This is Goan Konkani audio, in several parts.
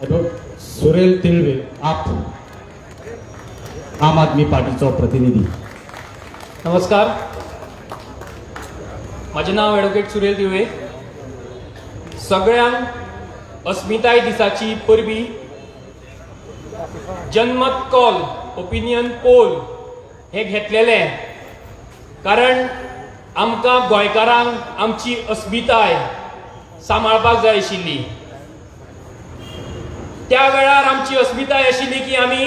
ॲडव्होकेट सुरेल तिळवे, आप, आम आदमी पार्टीचो प्रतिनिधी. नमस्कार, म्हजें नांव एडवोकेट सुरेल दिवे. सगळ्यांक अस्मिताय दिसाची परबी. जनमत कौल, ओपिनियन पोल हे घेतलेले, कारण आमकां गोंयकारांक आमची अस्मिताय सांबाळपाक जाय आशिल्ली. त्या वेळार आमची अस्मिताय आशिल्ली की आमी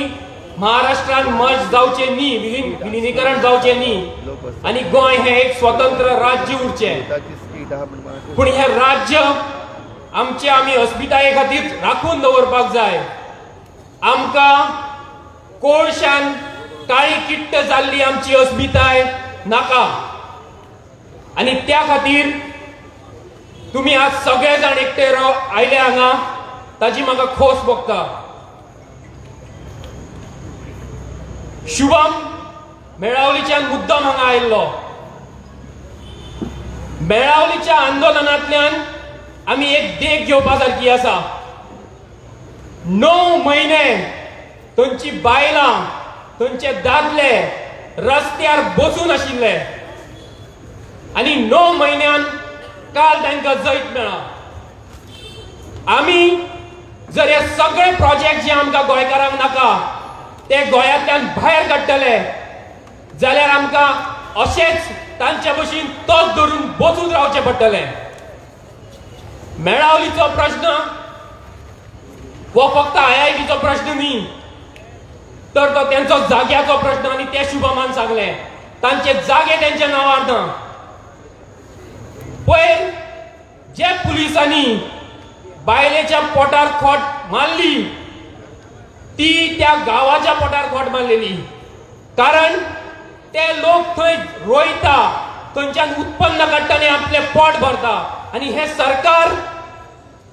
महाराष्ट्रान मर्ज जावचे न्ही, विलिनीकरण जावचें न्ही आनी गोंय हें एक स्वतंत्र राज्य उरचें. पूण हें राज्य आमचे आमी अस्मिताये खातीर राखून दवरपाक जाय. आमकां कोळशान काळी किट्ट जाल्ली आमची अस्मिताय नाका आनी त्या खातीर तुमी आज सगळे जाण एकटे आयले हांगा, ताजी म्हाका खोस भोगता. शुभम मेळावलीच्यान मुद्दम हांगा आयिल्लो. मेळावलीच्या आंदोलनांतल्यान आमी एक देख घेवपा सारकी आसा. 9 म्हयने थंयची बायलां, थंयचे दादले रस्त्यार बसून आशिल्ले आनी 9 म्हयन्यान काल तांकां जैत मेळ्ळां. आमी जर हे सगळे प्रोजेक्ट जे आमकां गोंयकारांक नाका ते गोंयांतल्यान भायर काडटले जाल्यार आमकां अशेंच तांचे भशेन तोच धरून बसून रावचें पडटलें. मेळावलीचो प्रश्न हो फक्त आयआयटीचो प्रश्न न्ही, तर तो तेंचो जाग्याचो प्रश्न. आनी ते शुभमान सांगलें, तांचे जागे तेंच्या नांवार ना. पयर जे पुलिसांनी बायलेच्या पोटार खोट मारली, ती त्या गांवाच्या पोटार खोट मारलेली, कारण ते लोक थंय रोयता, थंयच्यान उत्पन्न काडटा आनी आपलें पोट भरता आनी हें सरकार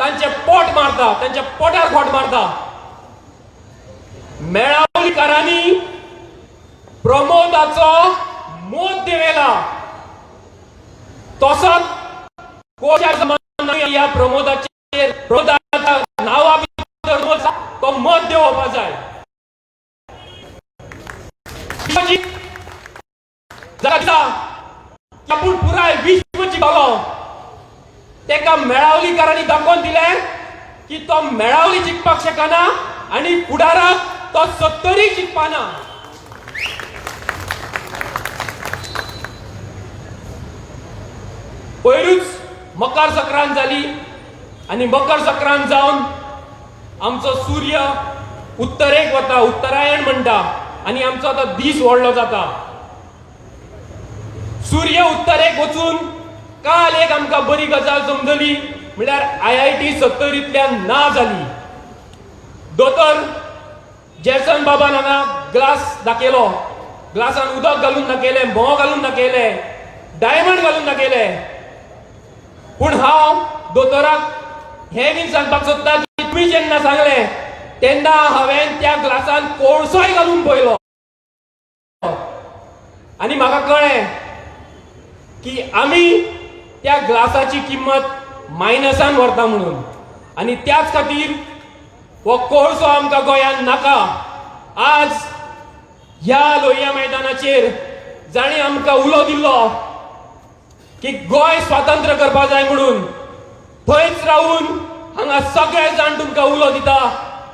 तांचें पोट मारता, तांच्या पोटार खोट मारता. मेळावलीकारांनी प्रमोदाचो मोद देवेला, तसोच कोशार ह्या प्रमोदाचेर, प्रमोदाच्या नांवा भितर तो मत देंवोवपा जाय. आपूण पुराय विश्व जिखलो, तेका मेळावलीकारांनी दाखोवन दिलें की तो मेळावली जिखपाक शकना आनी फुडाराक तो सत्तरी जिखपाना. पयरूच मकर संक्रांत जाली आनी मकर संक्रांत जावन आमचो सूर्य उत्तरेक वता, उत्तरायण म्हणटा आनी आमचो आतां दीस व्हडलो जाता. सूर्य उत्तरेक वचून काल एक आमकां बरी गजाल समजली, म्हणल्यार आयआयटी सत्तरींतल्यान ना जाली. दोतोर जेसन बाबान हांगा ग्लास दाखयलो, ग्लासान उदक घालून दाखयलें, म्होंव घालून दाखयलें, डायमंड घालून दाखयलें. पूण हांव दोतोराक हें बीन सांगपाक सोदता की तुमी जेन्ना सांगलें तेन्ना हांवें त्या ग्लासान कोळसोय घालून पळयलो आनी म्हाका कळ्ळें की आमी त्या ग्लासाची किंमत मायनसान व्हरता म्हणून. आनी त्याच खातीर हो कोळसो आमकां गोंयांत नाका. आज ह्या लोहिया मैदानाचेर जाणें आमकां उलो दिल्लो की गोंय स्वातंत्र्य करपा जाय म्हणून, थंयच रावून हांगा सगळे जाण तुमकां उलो दिता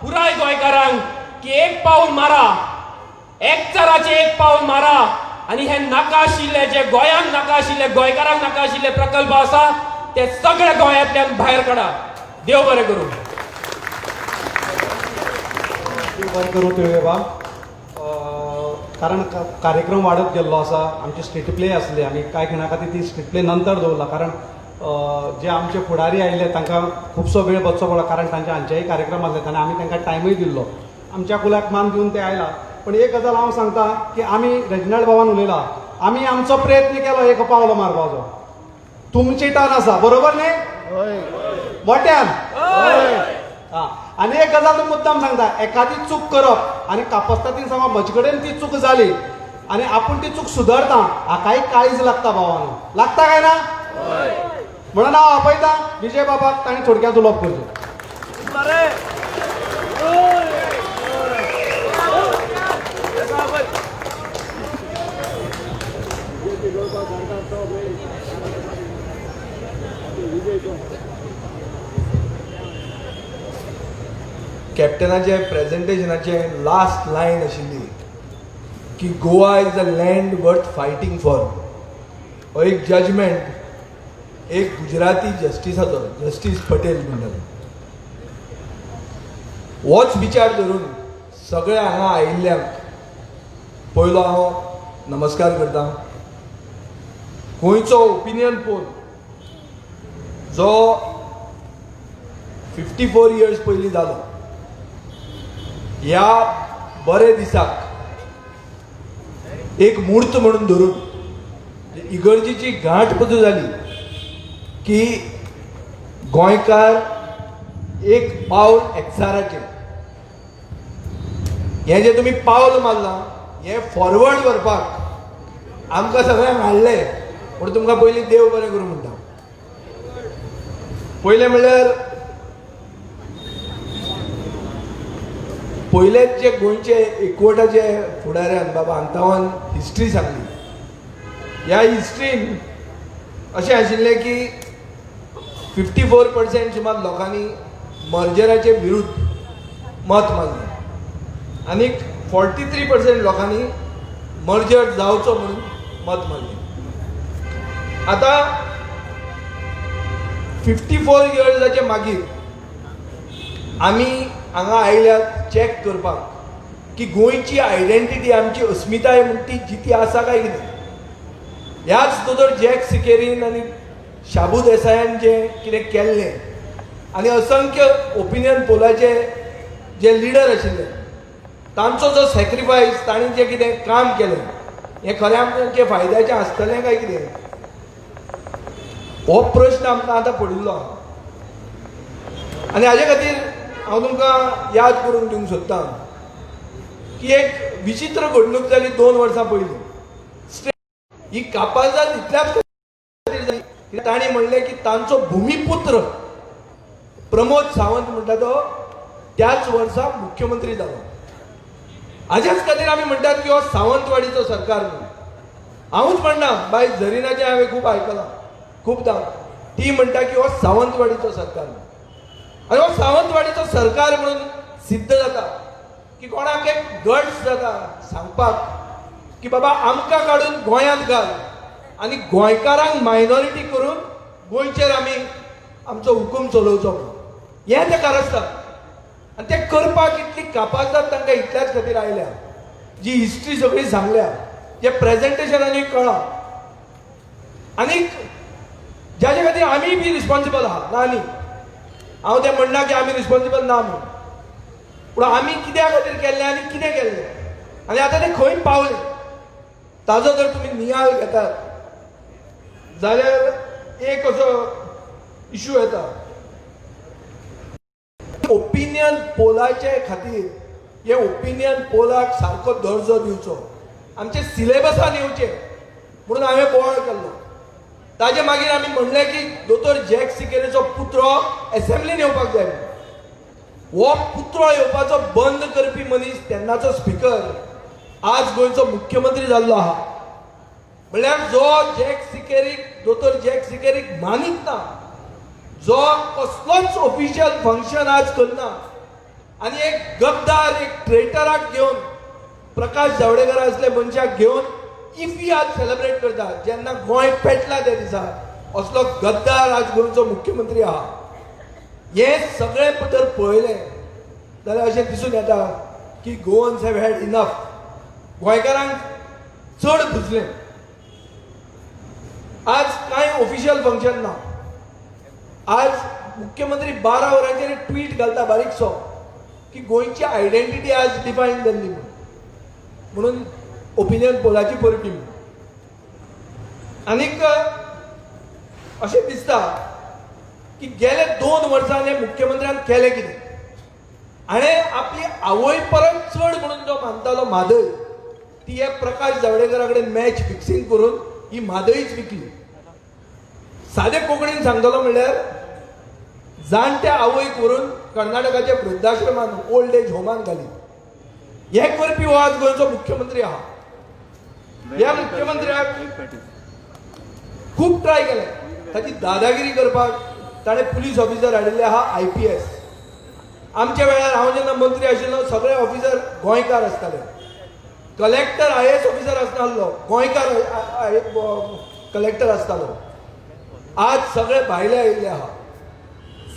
पुराय गोंयकारांक की एक पावल मारा, एकचाराचें एक पावल मारा आनी हे नाका आशिल्ले, जे गोंयांक नाका आशिल्ले, गोंयकारांक नाका आशिल्ले प्रकल्प आसा ते सगळे गोंयांतल्यान भायर काडा. देव बरें करूं. देव बरें करूं तिळवेबाब. कारण कार्यक्रम वाडत गेल्लो आसा. आमची स्ट्रीट प्ले आसली आमी कांय खिणा खातीर ती स्ट्रीट प्ले नंतर दवरला, कारण जे आमचे फुडारी आयिल्ले तांकां खुबसो वेळ बसचो पडलो, कारण तांचे हांचेय कार्यक्रम आसले आनी आमी तांकां टायमूय दिल्लो. आमच्या कुलाक मान दिवन ते आयला. पण एक गजाल हांव सांगता की आमी रेजिनाल्ड बाबान उलयला, आमी आमचो प्रयत्न केलो एक पावलो मारपाचो. तुमची टर्न आसा, बरोबर न्ही? मोट्यान. हा, आनी एक गजाल तुमकां मुद्दाम सांगता, एकादी चूक करप आनी कापस्तातीन सांगप म्हजे कडेन ती चूक जाली आनी आपूण ती चूक सुदरता, हाकाय काळीज लागता भावानो. लागता काय ना? म्हणून हांव आपयता विजय बाबाक, ताणें थोडक्यात उलोवप करचें. कॅप्टनाचे प्रेझेंटेशनाचे लास्ट लायन आशिल्ली की Goa is a land worth fighting for. हो एक जजमेंट एक गुजराती जस्टिसाचो, जस्टीस पटेल म्हणटात. होच विचार धरून सगळे हांगा आयिल्ल्यांक पयलो हांव नमस्कार करता. गोंयचो ओपिनियन पोल जो 54 इयर्स पयलीं जालो, ह्या बरे दिसाक एक मूर्त म्हणून धरून इगर्जीची गांठ पसून जाली की गोंयकार एक पावल एकचाराचें, हें जें तुमी पावल मारलां हें फॉरवर्ड व्हरपाक आमकां सगळ्यांक हाडलें म्हूण तुमकां पयलीं देव बरें करूं म्हणटा. पयलें म्हणल्यार पयलेच जे गोंयचे एकवटाचे फुडाऱ्यान बाबा अंतावान हिस्ट्री सांगली. ह्या हिस्ट्रीन अशें आशिल्लें की 54% सुमार लोकांनी मर्जराचे विरुद्ध मत मारलें आनी 43% लोकांनी मर्जर जावचो म्हणून मत मारलें. आतां 54 इयर्साचे मागीर आमी हांगा आयल्यात चॅक करपाक की गोंयची आयडेंटिटी, आमची अस्मिताय म्हण ती जिती आसा काय कितें. ह्याच दोतोर जॅक सिकेरीन आनी शाबू देसायान जें कितें केल्लें आनी असंख्य ओपिनियन पोलाचे जे लिडर आशिल्ले तांचो जो सॅक्रिफायस, तांणी जें कितें काम केलें हें खरें आमचें फायद्याचें आसतलें काय कितें, हो प्रश्न आमकां आतां पडिल्लो आहा. आनी हाजे खातीर हांव तुमकां याद करून दिवंक सोदतां की एक विचित्र घडणूक जाली 2 वर्सां पयलीं. ही कापाजाद इतल्याच खातीर जाली की तांणी म्हणलें की तांचो भुमीपुत्र प्रमोद सावंत म्हणटा तो त्याच वर्सा मुख्यमंत्री जालो. हाज्याच खातीर आमी म्हणटात की हो सावंतवाडीचो सरकार म्हणून. हांवूच म्हणना, बाय झरिनाचें हांवें खूब आयकलां खुबदां, ती म्हणटा की हो सावंतवाडीचो सरकार म्हणून. आनी हो सावंतवाडीचो सरकार म्हणून सिद्ध जाता की कोणाक एक गट्स जाता सांगपाक की बाबा आमकां काडून गोंयांत घाल आनी गोंयकारांक मायनॉरिटी करून गोंयचेर आमी आमचो हुकूम चलोवचो म्हणून. हें तें कारस्थान आनी तें करपाक इतली कापाजाद तांकां इतल्याच खातीर आयल्या. जी हिस्ट्री सगळी सांगल्या, जें प्रेजेंटेशनानूय कळ्ळां आनीक जाचे खातीर आमी बी रिस्पॉन्सिबल आहा ना न्ही, हांव तें म्हणना की आमी रिस्पॉन्सिबल ना म्हणून, पूण आमी कित्या खातीर केल्लें आनी कितें केल्लें आनी आतां तें खंय पावलें ताजो जर तुमी नियाळ घेतात जाल्यार एक असो इशू येता. ओपिनियन पोलाचे खातीर हे ओपिनियन पोलाक सारको दर्जो दिवचो, आमचे सिलेबसान येवचें म्हणून हांवें बोवाळ केल्लो. ताजे मागीर आमी म्हणलें की दोतोर जॅक सिकेरीचो पुत्रो एसेंब्लीन येवपाक जाय. हो पुत्रो येवपाचो बंद करपी मनीस तेन्नाचो स्पिकर आज गोंयचो मुख्यमंत्री जाल्लो आहा. म्हणल्यार जो जॅक सिकेरीक, दोतोर जॅक सिकेरीक मानीत ना, जो कसलोच ऑफिशियल फंक्शन आज करना आनी एक गद्दार, एक ट्रेटराक घेवन, प्रकाश जावडेकर असले मनशाक घेवन इफी आज सेलिब्रेट करता जेन्ना गोंय पेटला त्या दिसा, असलो गद्दार आज गोंयचो मुख्यमंत्री आहा. हें सगळें जर पळयलें जाल्यार अशें दिसून येता की गोवन्स have had enough. गोंयकारांक चड बुजलें. आज कांय ऑफिशियल फंक्शन ना. आज मुख्यमंत्री 12 वरांचेर एक ट्वीट घालता बारीकसो की गोंयची आयडेंटिटी आज डिफायन जाल्ली म्हणून ओपिनियन पोलाची परबी. आनीक अशें दिसता की गेले 2 वर्सांनी मुख्यमंत्र्यान केलें कितें? हाणें आपली आवय परत चड म्हणून जो मानतालो म्हादय, ती हे प्रकाश जावडेकरा कडेन मॅच फिक्सिंग करून ही म्हादयच विकली. सादे कोंकणीन सांगतलो म्हणल्यार जाणट्या आवयक व्हरून कर्नाटकाच्या वृद्धाश्रमान, ओल्ड एज होमान घाली. हें करपी हो आज गोंयचो मुख्यमंत्री आहा. ह्या मुख्यमंत्र्याक खूब ट्राय केलें ताची दादागिरी करपाक, ताणें पुलीस ऑफिसर हाडिल्ले आहा IPS. आमच्या वेळार हांव जेन्ना मंत्री आशिल्लो सगळे ऑफिसर गोंयकार आसताले. कलेक्टर IAS officer आसनासलो, गोंयकार कलेक्टर आसतालो. आज सगळे भायले आयिल्ले आहा.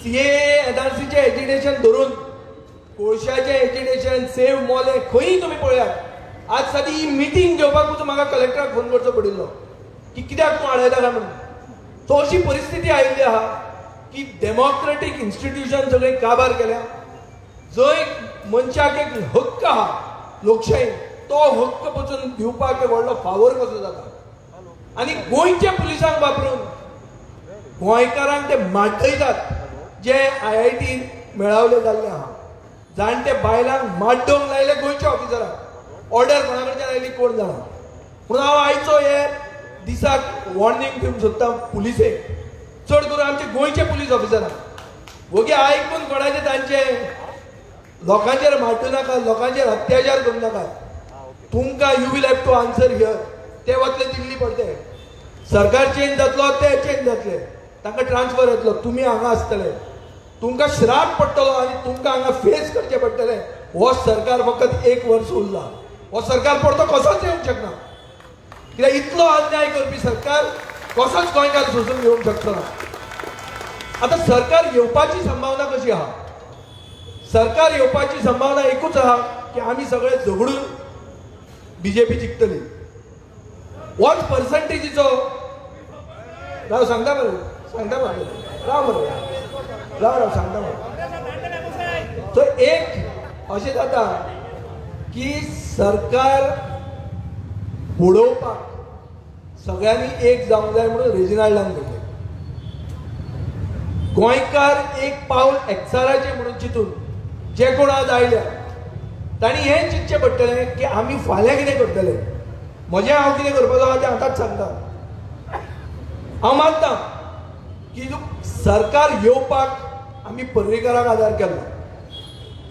CAA एनआरसीचें एजिटेशन धरून कोळशाचें एजिटेशन, सेव मोले, खंयी तुमी पळयात. आज सादी ही मिटींग घेवपाकूच म्हाका कलेक्टराक फोन करचो पडिल्लो की कित्याक तूं आडयता काय म्हणून. सो अशी परिस्थिती आयिल्ली आहा की डेमोक्रेटीक इन्स्टिट्युशन सगळीं काबार केल्या. जंय मनशाक एक हक्क आहा लोकशाही, तो हक्क पसून दिवपाक एक व्हडलो फावोर कसो जाता आनी गोंयच्या पुलिसांक वापरून गोंयकारांक ते माड्डयतात. जे IIT मेळावले जाल्ले आहा, जाणटे बायलांक माड्डोवंक लायले गोंयच्या ऑफिसराक. ऑर्डर कोणा कडच्यान आयली कोण जाणा. पूण हांव आयचो हे दिसाक वॉर्निंग दिवंक सोदता पुलिसेक, चड करून आमचे गोंयचे पुलीस ऑफिसरांक, वोगी आयकून कोणाचे तांचे लोकांचेर माड्डू नाका, लोकांचेर अत्याचार करूं नाका. तुमकां you will have to answer here. ते वतले दिल्ली पडते, सरकार चेंज जातलो, ते चेंज जातले, तांकां ट्रान्सफर येतलो, तुमी हांगा आसतले, तुमकां श्राप पडटलो आनी तुमकां हांगा फेस करचें पडटलें. हो सरकार फकत एक वर्स उरला. हो सरकार परतो कसोच येवंक शकना, कित्याक इतलो अन्याय करपी सरकार कसोच गोंयकार सोसून घेवंक शकचो ना. आतां सरकार येवपाची संभावना कशी आहा? सरकार येवपाची संभावना एकूच आहा की आमी सगळे झगडून बीजेपी जिखतली. होच पर्संटेजीचो. राव, सांगता मरे, सांगता मरे, राव मरे, राव राव, सांगता मरे. सो एक अशें जाता की सरकार बुडोवपाक सगळ्यांनी एक जावंक जाय म्हणून रेजिनाल्डान म्हणलें. गोंयकार एक पावल एकचाराचें म्हणून चिंतून जे कोण आज आयल्या तांणी हें चिंतचें पडटलें की आमी फाल्यां कितें करतले. म्हजें हांव कितें करपाचो आहा तें आतांच सांगता. हांव मानता की सरकार येवपाक आमी पर्रीकाराक आदार केल्लो.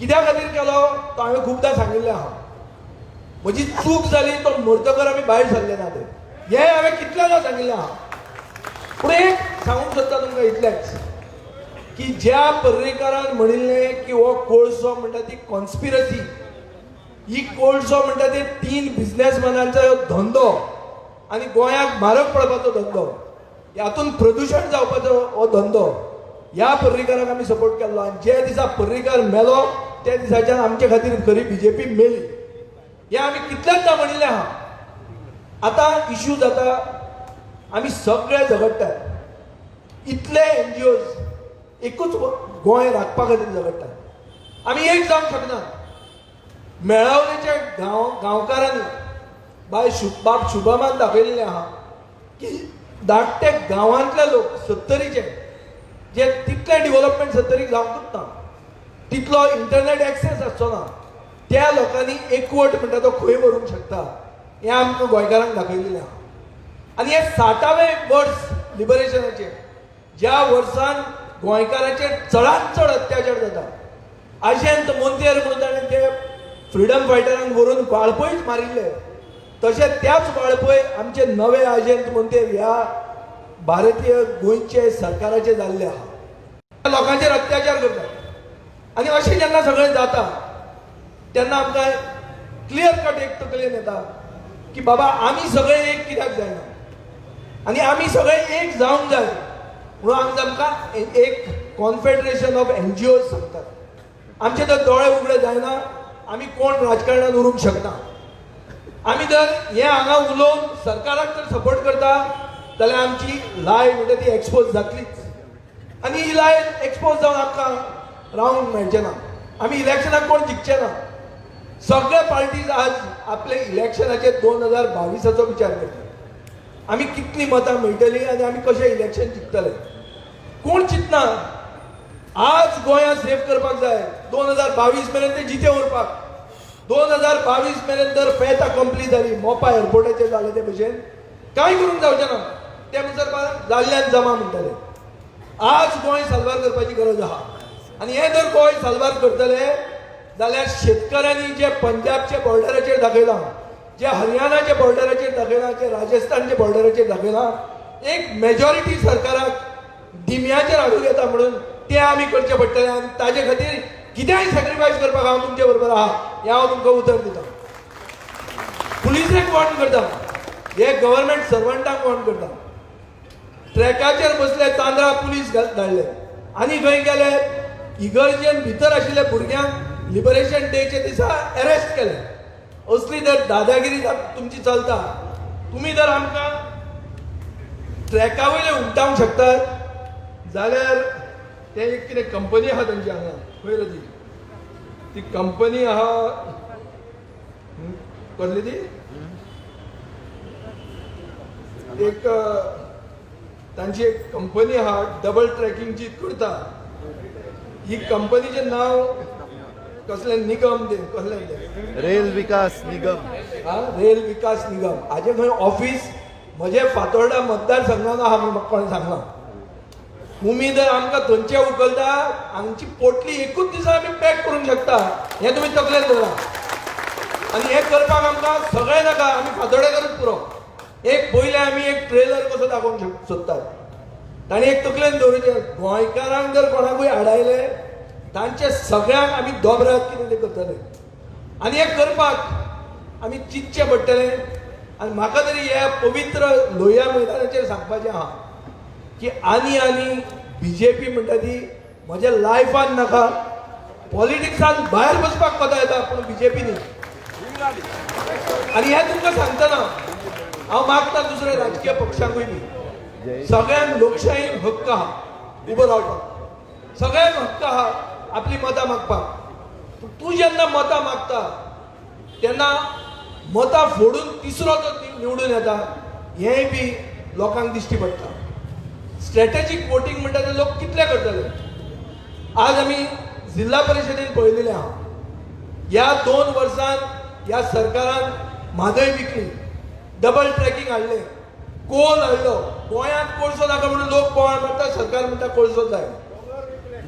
कित्या खातीर केलो तो हांवें खुबदां सांगिल्लें आहा. म्हजी चूक जाली, तो मरतकर आमी भायर सरले ना ते, हें हांवें कितल्यादां सांगिल्लें आहा. पूण एक सांगूंक सोदता तुमकां इतलेंच की ज्या पर्रीकारान म्हणिल्लें की हो कोळसो म्हणटा ती कॉन्स्पिरसी, ही कोळसो म्हणटा ते तीन बिझनेसमॅनांचो धंदो आनी गोंयाक म्हारग पडपाचो धंदो, हातून प्रदुशण जावपाचो हो धंदो, ह्या पर्रीकाराक आमी सपोर्ट केल्लो. आनी जे दिसा पर्रीकार मेलो त्या दिसाच्यान आमचे खातीर खरी बीजेपी मेली, हें आमी कितल्यादां म्हणिल्लें आहा. आतां इश्यू जाता, आमी सगळे झगडटात, इतले एनजीओज एकूच गोंय राखपा खातीर झगडटात, आमी एक जावंक शकना. मेळावलेच्या गांवकारांनी बाय बाब शुभमान दाखयल्लें आहा की धाकटे गांवांतले लोक सत्तरीचे, जे तितलें डिवलपमेंट सत्तरीक जावंकूच ना, तितलो इंटरनेट एक्सेस आसचो ना, त्या लोकांनी एकवट म्हणटा तो खंय व्हरूंक शकता हें आमकां गोंयकारांक दाखयलेलें आहा. आनी हें 60वें वर्स लिबरेशनाचें, ज्या वर्सान गोंयकारांचेर चडांत चड अत्याचार जाता. आशेंत मोंतेर म्हणून ताणें ते फ्रिडम फायटरांक व्हरून वाळपयच मारिल्ले, तशें त्याच वाळपय आमचे नवे आजेंत मोंतेर ह्या भारतीय गोंयचे सरकाराचे जाल्ले आहा. लोकांचेर अत्याचार करतात आनी अशें जेन्ना सगळें जाता तेन्ना आमकां क्लियर कट एक तकलेन येता की बाबा आमी सगळे एक कित्याक जायना आनी आमी सगळे एक जावंक जाय म्हणून आमी आमकां एक कॉन्फेडरेशन ऑफ एनजीओज सांगतात. आमचे जर दोळे उगडे जायना, आमी कोण राजकारणात उरूंक शकना. आमी जर हें हांगा उलोवन सरकाराक जर सपोर्ट करता जाल्यार आमची लाय म्हणटा ती एक्सपोज जातलीच आनी ही लाय एक्सपोज जावन आमकां रावंक मेळचें ना. आमी इलेक्शनाक कोण जिखचे ना. सगळे पार्टीज आज आपले इलेक्शनाचे 2022चो विचार करतात. आमी कितली मतां मेळटली आनी आमी कशें इलेक्शन जिखतले कोण चिंतना. आज गोंया सेफ करपाक जाय 2022 मेरेन ते जिते उरपाक. 2022 मेरेन जर फेत अकम्प्ली जाली मोपा एअरपोर्टाचेर जालें ते भशेन, कांय करूंक जावचें ना. ते म्हणसर जाल्ल्यान जमा म्हणटले. आज गोंय साल्वार करपाची गरज आहा आनी हें जर गोंय साल्वार करतले जाल्यार शेतकऱ्यांनी जे पंजाबच्या बॉर्डराचेर दाखयलां, जे हरियाणाच्या बॉर्डराचेर दाखयलां, जे राजस्थानच्या बॉर्डराचेर दाखयलां, एक मेजॉरिटी सरकाराक दिम्याचेर हाडूंक येता म्हणून तें आमी करचें पडटलें आनी ताजे खातीर कितेंय सॅक्रिफायस करपाक हांव तुमचे बरोबर आहा हें हांव तुमकां उतर दितां. पुलिसेक वॉर्न करता, हे गव्हर्मेंट सर्वंटांक वॉर्न करता. ट्रॅकाचेर बसले चांदरा पुलीस धाडले आनी खंय गेले, इगर्जेन भितर आशिल्ल्या भुरग्यांक लिबरेशन डेच्या दिसा अरेस्ट केले. असली जर दादागिरी तुमची चलता, तुमी जर आमकां ट्रॅका वयले उमटावंक शकतात जाल्यार ते एक कितें कंपनी आहा तांची हांगा, खंय रे ती, ती कंपनी आहा कसली ती एक तांची एक कंपनी आहा डबल ट्रॅकिंगची करता. ही कंपनीचें नांव कसलें, निगम तें कसलें तें? रेल विकास निगम. हा, रेल विकास निगम. हाजें खंय ऑफीस म्हजे फातोर्डा मतदारसंघान आहा म्हूण म्हाका कोणें सांगलां. तुमी जर आमकां थंयचे उखलता, आमची पोटली एकूच दिसा आमी पॅक करूंक शकता हें तुमी तकलेन दवरा. आनी हें करपाक आमकां सगळें नाका, आमी फातोर्डेकरूच पुरो. एक पयलें आमी एक ट्रेलर कसो दाखोवंक सोदतात. तांणी एक तकलेन दवरूचें, गोंयकारांक जर कोणाकूय आडायले तांचे सगळ्यांक आमी दोबरात कितें तें करतले. आनी हें करपाक आमी चिंतचें पडटलें. आनी म्हाका तरी ह्या पवित्र लोहिया मैदानाचेर सांगपाचें आहा की आनी आनी बीजेपी म्हणटा ती म्हज्या लायफान नाका. पॉलिटिक्सान भायर बसपाक कोता येता पूण बीजेपी न्ही. आनी हें तुमकां सांगतना हांव मागता दुसऱ्या राजकीय पक्षांकूय बी, सगळ्यांक लोकशाही हक्क आहा उबो रावपाक, सगळ्यांक हक्क आहा आपली मतां मागपाक. पूण तूं जेन्ना मतां मागता तेन्ना मतां फोडून तिसरो जो निवडून येता हेंय बी लोकांक दिश्टी पडटा. स्ट्रॅटेजीक वोटींग म्हणटा ते लोक कितले करतले. आज आमी जिल्हा परिशदेन पळयलेलें आहा, ह्या 2 वर्सान ह्या सरकारान म्हादय विकली, डबल ट्रॅकिंग हाडलें, कोल हाडलो. गोंयांत कोळसो नाका म्हणून लोक बोवाळ मारता, सरकार म्हणटा कोळसो जाय.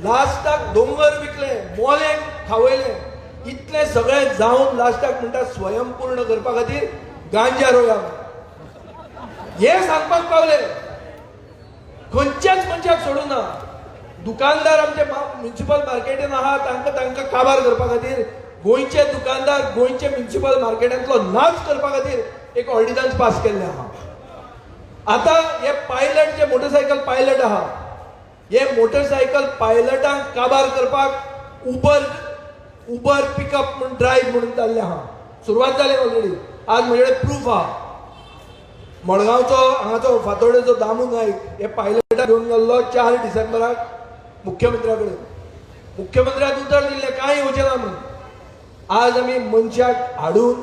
लास्टाक दोंगर विकले, मोलें खावयलें, इतलें सगळें जावन लास्टाक म्हणटा स्वयंपूर्ण करपा खातीर गांजा रोया. हें सांगपाक पावले. खंयच्याच मनशाक सोडूं ना. दुकानदार आमचे म्युनिसिपल मार्केटीन आहा तांकां तांकां काबार करपा खातीर, गोंयचे दुकानदार गोंयचे म्युनिसिपल मार्केटांतलो नाच करपा खातीर एक ऑर्डिनन्स पास केल्लें आहा. आतां हे पायलट जे मोटरसायकल पायलट आहा, हे मोटरसायकल पायलटांक काबार करपाक उबर पिकअप म्हूण ड्रायव्ह म्हणून जाल्लें आहा. सुरवात जाली ऑलरेडी. आज म्हजे कडेन प्रूफ आहा. मडगांवचो हांगाचो फातोर्डेचो दामू नायक हे पायलटाक घेवन गेल्लो 4 डिसेंबराक मुख्यमंत्र्या कडेन. मुख्यमंत्र्यान उतर दिल्लें कांय येवचें ना म्हणून. आज आमी मनशाक हाडून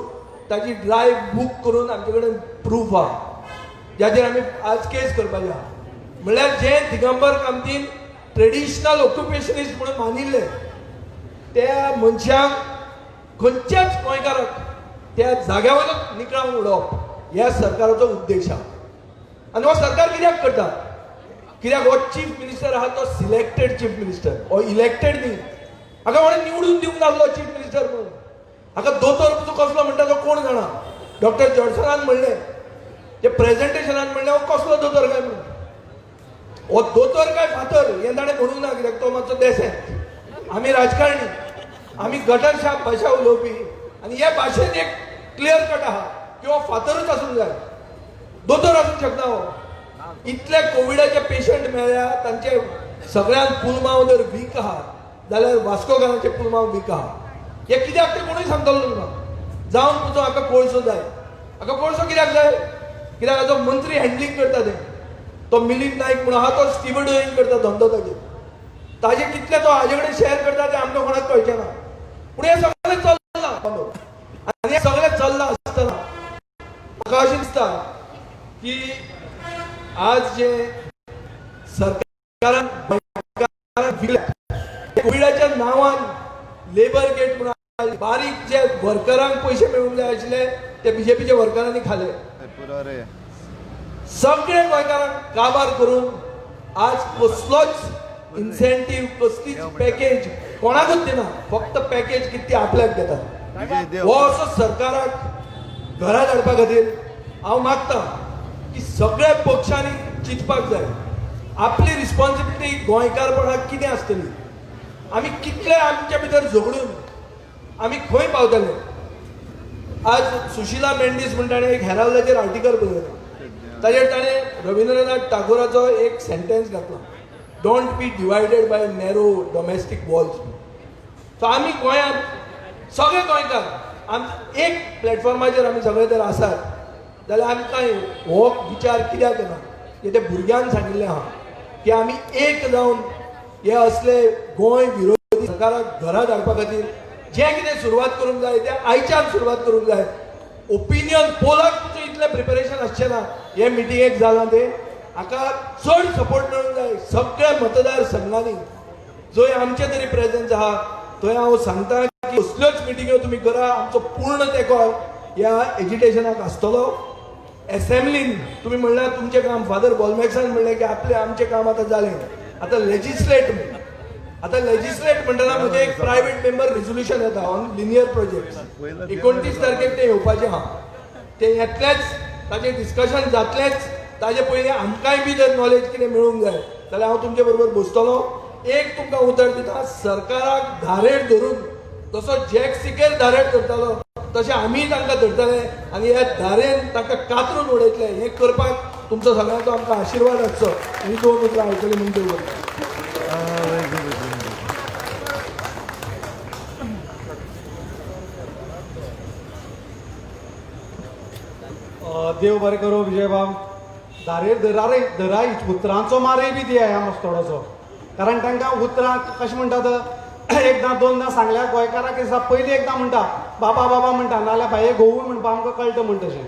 ताची ड्रायव्ह बूक करून आमचे कडेन प्रूफ आहा, जाचेर आमी आज केस करपाची आहा. म्हणल्यार जे दिगंबर कामतीन ट्रेडिशनल ऑक्युपेशनिस्ट म्हणून मानिल्ले त्या मनशांक खंयच्याच गोंयकाराक त्या जाग्या वयलो निकळावन उडोवप ह्या सरकाराचो उद्देश आहा. आनी हो सरकार कित्याक करता, कित्याक हो चीफ मिनिस्टर आहा तो सिलेक्टेड चीफ मिनिस्टर, हो इलेक्टेड न्ही. हाका कोणें निवडून दिवंक नासलो चीफ मिनिस्टर म्हणून. हाका दोतोर तुजो कसलो म्हणटा तो कोण जाणा. डॉक्टर जॉन्सनान म्हणलें, जे प्रेजेंटेशनान म्हणलें, हो कसलो दोतोर काय म्हणून. हो दोतोर काय फातर हें ताणें म्हणूंक ना, कित्याक तो मातसो देसेंत. आमी राजकारणी, आमी गटरशाप भाशा उलोवपी आनी हे भाशेन एक क्लियर कट आहा की हो फातरूच आसूंक जाय, दोतोर आसूंक शकना हो. इतले कोविडाचे पेशंट मेळ्ळ्या तांचे सगळ्यांत पुलमांव जर वीक आहा जाल्यार वास्कोकारांचे पुलमांव वीक आहा. हे कित्याक ते कोणूय सांगतलो तुमकां. जावन तुजो हाका कोळसो जाय. हाका कोळसो कित्याक जाय? कित्याक हाचो मंत्री हँडलिंग करता ते, तो मिलिंद नायक म्हणून आहा तो स्टिवडोईंग करता धंदो ताजेर. ताजे कितले तो हाजे कडेन शेअर करता ते आमकां कोणाक कळचें ना. पूण हें सगळें चल्लां आनी हें सगळें चल्लां आसतना म्हाका अशें दिसता की आज जे सरकारान कोविडाच्या नांवान लेबर गेट म्हणून बारीक जे वर्करांक पयशे मेळूंक जाय आशिल्ले ते बीजेपीच्या वर्करांनी खाले. सगळे गोंयकारांक काबार करून आज कसलोच इन्सेंटीव, कसलीच पॅकेज कोणाकूच दिना, फक्त पॅकेज कितें आपल्याक घेतात. हो असो सरकाराक घरा धाडपा खातीर हांव मागता की सगळ्या पक्षांनी चिंतपाक जाय. आपली रिस्पॉन्सिबिलिटी गोंयकारपणाक कितें आसतली, आमी कितले आमच्या भितर झगडून आमी खंय पावतले. आज सुशिला मेंडीस म्हण ताणें एक हेराल्डाचेर आर्टिकल बरयलां, ताजेर ताणें रविंद्रनाथ टागोराचो एक सेंटेन्स घातला, don't be divided by narrow domestic walls. So आमी गोंयांत सगळे गोंयकार आम एक प्लॅटफॉर्माचेर आमी सगळे जर आसात जाल्यार आमकां हो विचार कित्याक येना की ते भुरग्यांक सांगिल्लें आहा की आमी एक जावन हे असले गोंय विरोधी सरकाराक घरा धाडपा खातीर जें कितें सुरवात करूंक जाय तें आयच्यान सुरवात करूंक जाय. ओपिनियन पोलाक तुमचें इतलें प्रिपेरेशन आसचें ना. हे मिटिंगेक जालां तें हाका चड सपोर्ट मेळूंक जाय सगळ्या मतदार संघांनी. जंय आमचें तरी प्रेजन्स आहा थंय हांव सांगता की असल्योच मिटिंग्यो तुमी करा, आमचो पूर्ण तेंको ह्या एजिटेशनाक आसतलो. एसेंब्लीन तुमी म्हणल्यार तुमचें काम, फादर बॉलमॅक्सान म्हणलें की आपलें आमचें काम आतां जालें, आतां लेजिस्लेट. आतां लेजिस्लेट म्हणटना म्हजें एक प्रायवेट मेंबर रेजोल्युशन येता ऑन लिनियर प्रोजेक्ट, 29 तारखेक तें येवपाचें आहा, तें येतलेंच, ताचें डिस्कशन जातलेंच. ताजे पयलीं आमकांय बी जर नॉलेज कितें मेळूंक जाय जाल्यार हांव तुमचे बरोबर बसतलो. एक तुमकां उतर दिता, सरकाराक धारेर धरून जसो जॅक सिकेर धारेर धरतालो तशें आमीय तांकां धरतले आनी ह्या धारेन तांकां कातरून उडयतले. हें करपाक तुमचो सगळ्यांचो आमकां आशिर्वाद आसचो. ही दोन उतरां आयकली म्हूण देव बरें करूं. देव बरें करूं विजयबाब. धारेर धरारे धराय, उतरांचो मारय बी दी ह्या मस्तोडाचो, कारण तांकां उतरां कशें म्हणटात, एकदां दोनदां सांगल्यार गोंयकाराक दिसता पयलीं एकदां म्हणटा बाबा बाबा म्हणटा, नाजाल्यार बाये घोवूय म्हणपा आमकां कळटा म्हण तशें.